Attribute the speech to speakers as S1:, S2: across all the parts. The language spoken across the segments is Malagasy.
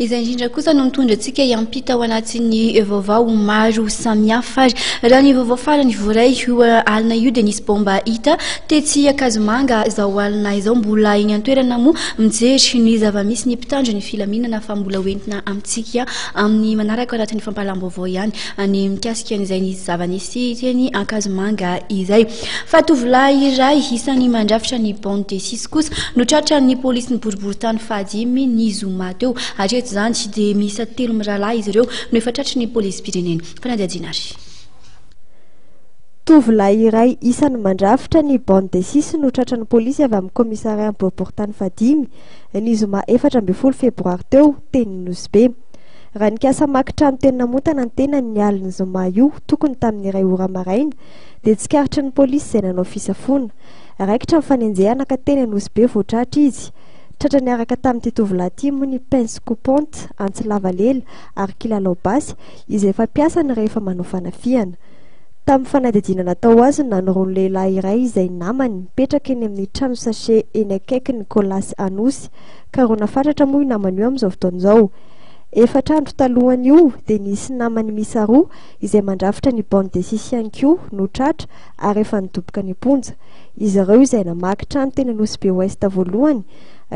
S1: Izay indrindra kosa no mitondra antsika hiampita ao anatin'ny vaovao maro samihafa ary. Raha ny vaovao farany voaray io alina io dia nisy baomba hita tetsy Ankazomanga izao alina izao. Mbola eny an-toerana moa mijery ny zava-misy ny mpitandro ny filaminana fa mbola hoentina amintsika amin'ny manaraka ao anatin'ny fampahalam-baovao ihany ny mikasika an'izay nisy zava-nisy teny Ankazomanga izay. Fa tovolahy iray isan'ny mandrafitra ny bande des six kosa no tratran'ny polisin'ny boriborintany fahadimy ny zoma teo. Hatreto izany dia miisa telo mirahalahy izy ireo no efa tratry ny polisim-pirenena. Fanadihadiana ary.
S2: Tovolahy iray isan'ny mandrafitra ny bande des six no tratran'ny polisy avy amin'ny commissariat boriborintany fahadimy ny zoma 14 febroary teo, teny Nosy Be. Raha nikasa hamaky trano teny Namontana ny tenany ny alin'ny zoma io, tokony tamin'ny iray ora maraina, dia tsikaritry ny polisy izay nanao fisafoana. Raikitra ny fanenjehana ka teny Anosibe vao tratra izy. Tratra niaraka tamin'ity tovolahy ity moa ny pince coupante, antsy lava lela ary kilalao basy izay fampiasany rehefa manao fanafihana. Tamin'ny fanadihadiana natao azy no nanoroany lehilahy iray izay namany mipetraka eny amin'ny trano sachet eny akaikin'ny Colas Anosy. Karohina fatratra moa io namany io amin'izao fotoana izao. Efatra andro talohan'io dia nisy namany miisa roa izay mandrafitra ny bande des six ihany koa no tratra ary efa nidoboka any am-ponja. Izy ireo izay namaky trano teny Anosibe Ouest voalohany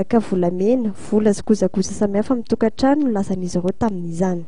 S2: ka volamena, vola sy kojakoja samihafa amin'ny tokantrano no lasan'izy ireo tamin'izany.